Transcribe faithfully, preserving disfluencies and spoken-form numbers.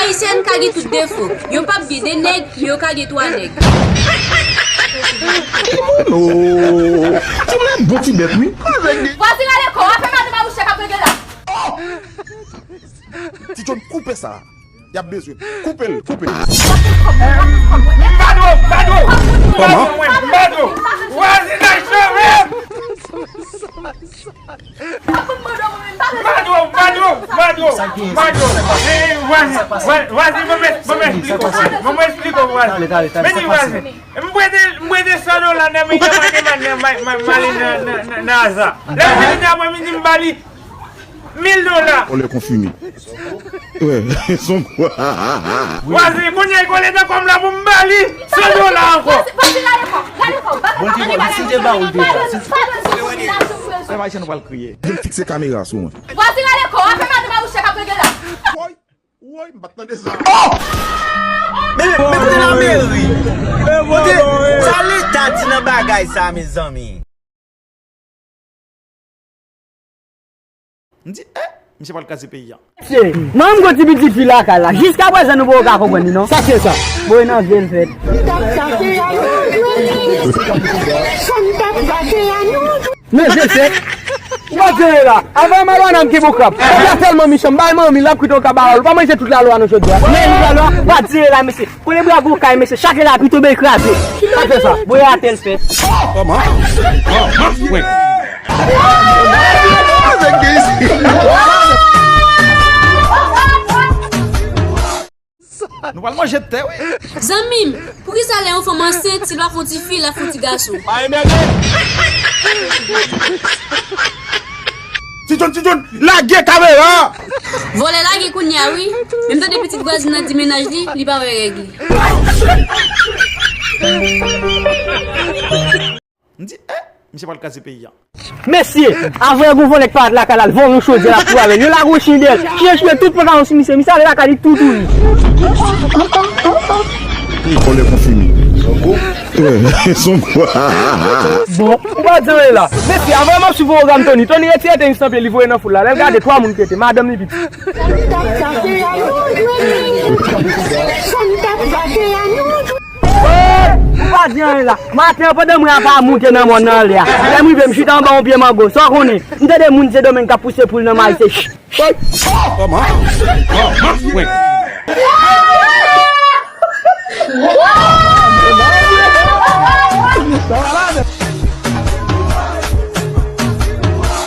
Ayisyen ka gen tout defo. Yo p ap gen de nèg, men yo ka gen twa nèg. Oh, ti moun bon ti bèt, wi. Vwazi rale kò, w ap fè madanm abouche k ap regle la. Ti John, koupe sa. Y ap bezwen. Koupe l, koupe l. Badou, badou. Kòman? Badou. Vwazinaj chove. Badou, badou, badou, badou. Eh, vwazen, vwa-, vwazen, ban mwen, ban mwen esplike w, vwazen. Ban mwen esplike w, vwazen. Men di vwazen. M prete, m prete san dola nan men Yaman, Yaman, nan, nan, nan, nan, nan Aza. Lè m vini nan aprèmidi, m ba li mil dola. Vòlè konfime. Wè, son kwa. Vwazen, kounye a, li kole nan kò m la pou m ba li san dola ankò. Vwazen, vwazen, rale kò, rale kò. Bondye, Bondye, si te ba ou l deja. Pèp ayisyen, nou pral kriye. Vin fikse kamera sou mwen. Vwazen, rale kò, w ap fè madanm abouche k ap regle la. Woy, woy, m pa t tande sa. Men, men kote lameri? Kote, sa leta di nan bagay sa, mezanmi? M di, eh, misye pral kraze peyi a. Mesye, mwen menm gon ti pitit fi lakay la. Jiskaprezan nou poko ka konprann li non. Sa se sa. Boy nan vye l fèt. Men se se. Ou pa tire la. Avan malwa nan ki bou krab. Kòb la tèlman michan, m bay manmi l ap kite yon kabaròl. Ou pa manje tout lalwa nan jodi a. Men lalwa, pa tire la, mesye. Pran le bra gwo kay, mesye, chak lapli tonbe kraze. Pa fè sa. Boy atè l fèt. Kòman? Kòman? Mwen. Nou pral manje tè, wi. Zanmi m, poukisa lè yon fanm ansent, si l pa fè yon ti fi, l ap fè yon ti gason? Pa enmède. Ti John, Ti John, lage kamera! Vòlè lage kounye a, wi. Men m tande pitit vwazin nan di mennaj li, li pa wè règ li. M di, eh, misye pral kraze peyi a. Mesye, avè gon vòlè k parèt lakay la, l vòlè yon chodyè la pou avè l. Yo lage yon chen dèyè l. Chen chen tout pantalon sou misye, misye ale lakay li tou tou wi. Vòlè konfime. Wè, son kwa. Bon, ou pa di anyen la. Mesye, avè m ap swiv pwogram Tony. Tony retire tenis nan pye li voye nan foul la. Lè l gade twa moun ki rete, madanm li pitit. Ou pa di anyen la. Maten an, pandan mwen ap moute nan mòn nan anlè a, lè m rive, m chita anba yon pye mango. Sa w konnen? M tande moun Sendomeng k ap pouse poul nan mayi, se ch. Kòman? Kòman? Mwen.